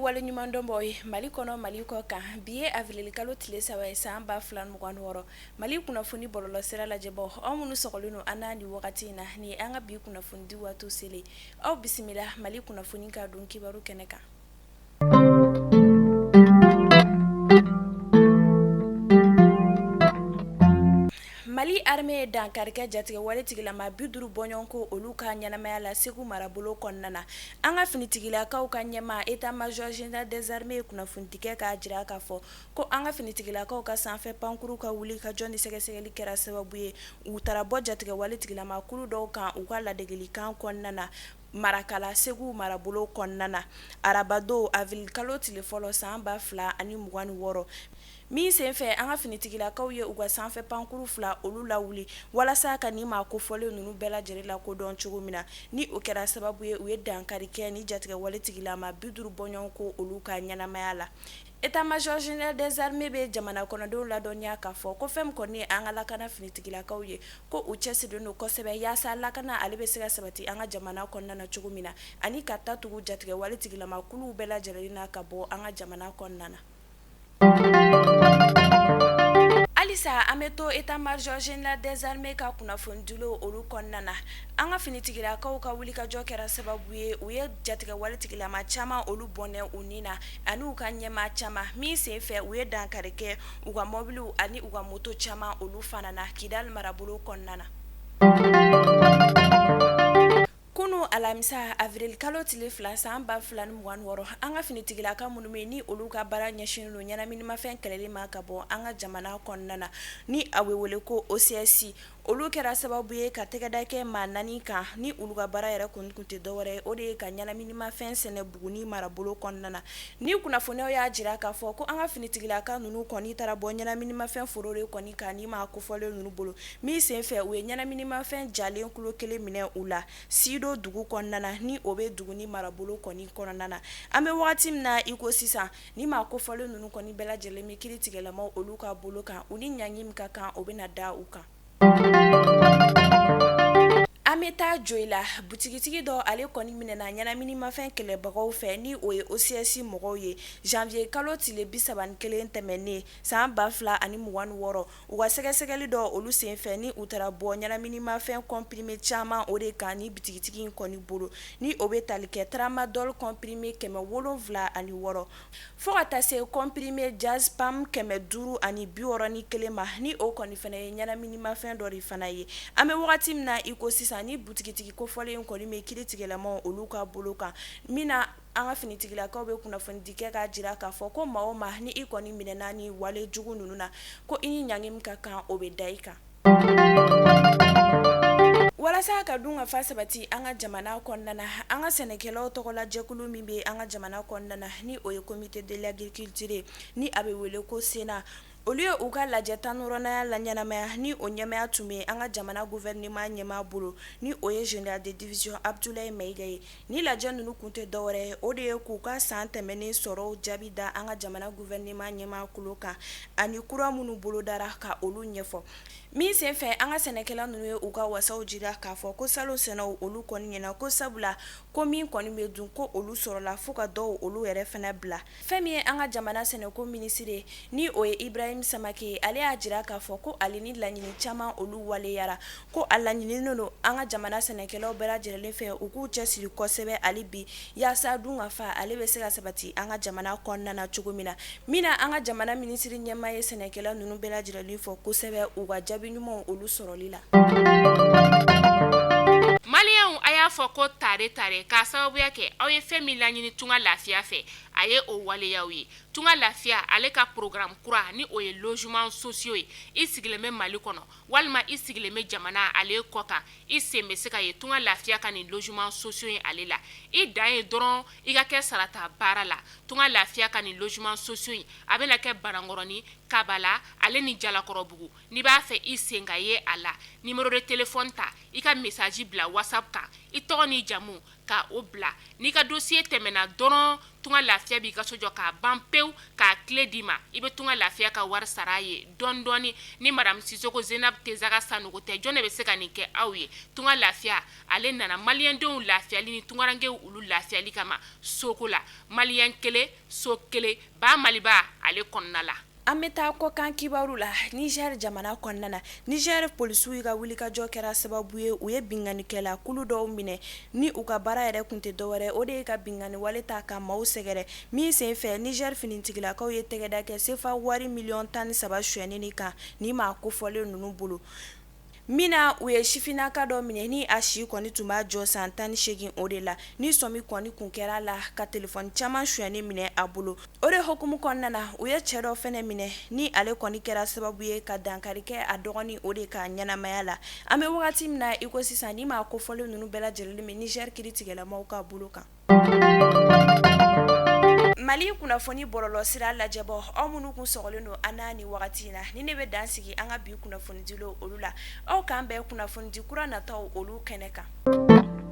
Waleɲumandɔn b'aw ye Mali kɔnɔ, Mali kɔ kan. Bi ye avril kalo tile 3 ye, san 2026. Mali kunnafoni bɔlɔlɔsira lajɛbaw, aw minnu sɔgɔlen don an na nin wagati in na, nin ye an ka bi kunnafoni di waati selen. Aw bisimila Mali kunnafoni ka don kibaru kɛnɛ kan. Mali armée ye dankari kɛ jatigɛwale tigilama 50 bɔɲɔgɔnko olu ka ɲɛnamaya la Segu marabolo kɔnɔna na. An ka finitigilakaw ka ɲɛmaa état major général des armées ye kunnafonidi kɛ k'a jira k'a fɔ ko an ka finitigilakaw ka sanfɛ pankuru ka wuli ka jɔ ni sɛgɛsɛgɛli kɛra sababu ye u taara bɔ jatigɛwale tigilama kulu dɔw kan u ka ladegelikan kɔnɔna na Marakala Segu marabolo kɔnɔna na arabadon avril kalo tile fɔlɔ san 2026 min senfɛ an ka finitigilakaw ye u ka sanfɛ pankuru fila olu lawuli walasa ka nin maa kofɔlen ninnu bɛɛ lajɛlen lakodɔn cogo min na, ni o kɛra sababu ye u ye dankari kɛ ni jatigɛwale tigilama 50 bɔɲɔgɔnko olu ka ɲɛnamaya la. État major général des armées bɛ jamana kɔnɔdenw ladɔnniya k'a fɔ ko fɛn min kɔni ye an ka lakana finitigilakaw ye, ko u cɛsirilen don kosɛbɛ yaasa lakana ale bɛ se ka sabati an ka jamana kɔnɔna na cogo min na, ani ka ta tugu jatigɛwale tigilama kuluw bɛɛ lajɛlen na ka bɔ an ka jamana kɔnɔna na. Halisa an bɛ to état major général des armées ka kunnafonidilaw olu kɔnɔna na, an ka finitigilakaw ka wulikajɔ kɛra sababu ye u ye jatigɛwale tigilama caman olu bɔnɛ u ni na ani u ka ɲɛmaa caman, min senfɛ u ye dankari kɛ u ka mɔbiliw ani u ka moto caman olu fana na Kidali marabolo kɔnɔna na. Kunun alamisa avril kalo tile 2 san 2026, an ka finitigilaka minnu bɛ ni olu ka baara ɲɛsinnen don ɲɛnaminimafɛn kɛlɛli ma ka bɔ an ka jamana kɔnɔna na, ni a bɛ wele ko OCS, olu kɛra sababu ye ka tɛgɛda kɛ maa 4 kan, ni olu ka baara yɛrɛ kɔni tun tɛ dɔwɛrɛ ye, o de ye ka ɲɛnaminimafɛn sɛnɛ Buguni marabolo kɔnɔna na. Ni kunnafoniyaw y'a jira k'a fɔ ko an ka finitigilaka ninnu kɔni taara bɔ ɲɛnaminimafɛn foro de kɔni kan ni maa kofɔlen ninnu bolo, min senfɛ u ye ɲɛnaminimafɛn jalen kilo kelen minɛ u la Sido dugu kɔnɔna na, ni o bɛ Duguni marabolo kɔni kɔnɔna na. An bɛ wagati min na i ko sisan, ni maa kofɔlen ninnu kɔni bɛɛ lajɛlen bɛ kiiritigɛlamaw olu ka bolo kan, u ni ɲangi min ka kan o bɛna da u kan. An bɛ taa Joyila, butigitigi dɔ ale kɔni minɛna ɲɛnaminimafɛn kɛlɛbagaw fɛ, ni o ye OCS mɔgɔw ye, janvier kalo tile 31 tɛmɛnen san 2026, u ka sɛgɛsɛgɛli dɔ olu senfɛ, ni u taara bɔ ɲɛnaminimafɛn comprimé caman o de kan ni butigitigi in kɔni bolo, ni o bɛ tali kɛ tramadol comprimé 706 fo ka taa se comprimé diazépam 561 ma, ni o kɔni fana ye ɲɛnaminimafɛn dɔ de fana ye. An bɛ wagati min na i ko sisan, ni butigitigi kofɔlen in kɔni bɛ kiiritigɛlamaw olu ka bolo kan, min na an ka finitigilakaw bɛ kunnafonidi kɛ k'a jira k'a fɔ ko maa o maa ni i kɔni minɛna ni wale jugu ninnu na, ko i ni ɲangi min ka kan o bɛ da i kan. Walasa ka dunkafa sabati an ka jamana kɔnɔna na, an ka sɛnɛkɛlaw tɔgɔla jɛkulu min bɛ an ka jamana kɔnɔna na, ni o ye comité de l'agriculture ni a bɛ wele ko CENA, olu ye u ka lajɛ 16nan laɲɛnamaya, ni o ɲɛmaaya tun bɛ an ka jamana gouvernement ɲɛmaa bolo, ni o ye général de division Abdoulaye Maïga ye. Ni lajɛ ninnu kun tɛ dɔwɛrɛ ye, o de ye k'u ka san tɛmɛnen sɔrɔw jaabi da an ka jamana gouvernement ɲɛmaa tulo kan, ani kura minnu bolodara ka olu ɲɛfɔ. Min senfɛ an ka sɛnɛkɛla ninnu ye u ka wasaw jira k'a fɔ ko salon sɛnɛw olu kɔni ɲɛna, ko sabula ko min kɔni bɛ dun ko olu sɔrɔla fo ka dɔw olu yɛrɛ fana bila. Fɛn min ye an ka jamana sɛnɛko minisiri ye, ni o ye Ibrahim Samake ye, ale y'a jira k'a fɔ ko ale ni laɲini caman olu waleyara, ko a laɲininen don an ka jamana sɛnɛkɛlaw bɛɛ lajɛlen fɛ u k'u cɛsiri kosɛbɛ hali bi yaasa dunkafa ale bɛ se ka sabati an ka jamana kɔnɔna na cogo min na. Min na an ka jamana minisiri ɲɛmaa ye sɛnɛkɛla ninnu bɛɛ lajɛlen fo kosɛbɛ u ka jaabi ɲumanw olu sɔrɔli la. Maliyɛnw, a y'a fɔ ko tare tare k'a sababuya kɛ aw ye fɛn min laɲini Tunga Lafiya fɛ, a ye o waleyaw ye. Tunga Lafiya ale ka programme kura, ni o ye logements sociaux ye, i sigilen bɛ Mali kɔnɔ walima i sigilen bɛ jamana ale kɔ kan, i sen bɛ se ka ye Tunga Lafiya ka nin logements sociaux ye ale la. I dan ye dɔrɔn i ka kɛ sarata baara la. Tunga Lafiya ka nin logements sociaux in, a bɛna kɛ Banankɔrɔni, Kabala ale ni Jalakɔrɔbugu. N'i b'a fɛ i sen ka ye a la, numéro de téléphone ta, i ka message bila WhatsApp kan, i tɔgɔ n'i jamu. ka o bila. N'i ka dossier tɛmɛna dɔrɔn, Tunga Lafiya b'i ka so jɔ k'a ban pewu, k'a clé d'i ma. I bɛ Tunga Lafiya ka wari sara a ye dɔɔni dɔɔni. Ni madame Sisoko Zenab Tezaga Sanogo tɛ, jɔn de bɛ se ka nin kɛ aw ye? Tunga Lafiya ale nana maliyɛndenw lafiyali ni tungarankew olu lafiyali kama soko la. Maliyɛn kelen, so kelen, ba Maliba ale kɔnɔna la. An bɛ taa kɔkan kibaru la. Niger jamana kɔnɔna na, Niger polisiw ka wulikajɔ kɛra sababu ye, u ye binkannikɛla kulu dɔw minɛ ni u ka baara yɛrɛ tun tɛ dɔwɛrɛ, o de ye ka binkanni wale ta ka maaw sɛgɛrɛ. Min senfɛ, Niger finitigilakaw ye tɛgɛda kɛ sefa wari miliyɔn 13 sonyɛni kan ni maa kofɔlen ninnu bolo. Min na u ye sifinnaka dɔ minɛ ni a si kɔni tun b'a jɔ san 18 o de la, ni sɔmi kɔni kun kɛra la ka telefɔni caman sonyɛni minɛ a bolo. O de hukumu kɔnɔna na, u ye cɛ dɔ fɛnɛ minɛ ni ale kɔni kɛra sababu ye ka dankari kɛ a dɔgɔnin o de ka ɲɛnamaya la. An bɛ wagati min na i ko sisan, ni maa kofɔlen ninnu bɛɛ lajɛlen bɛ Niger kiritigɛlamaw ka bolo kan. Mali kunnafoni bɔlɔlɔ sira lajɛbɔ, aw minnu kun sɔgɔlen don an na ni wagati in na, ni ne bɛ dan sigi an ka bi kunnafonidilaw olu la. Aw k'an bɛn kunnafonidi kura nataw olu kɛnɛ kan.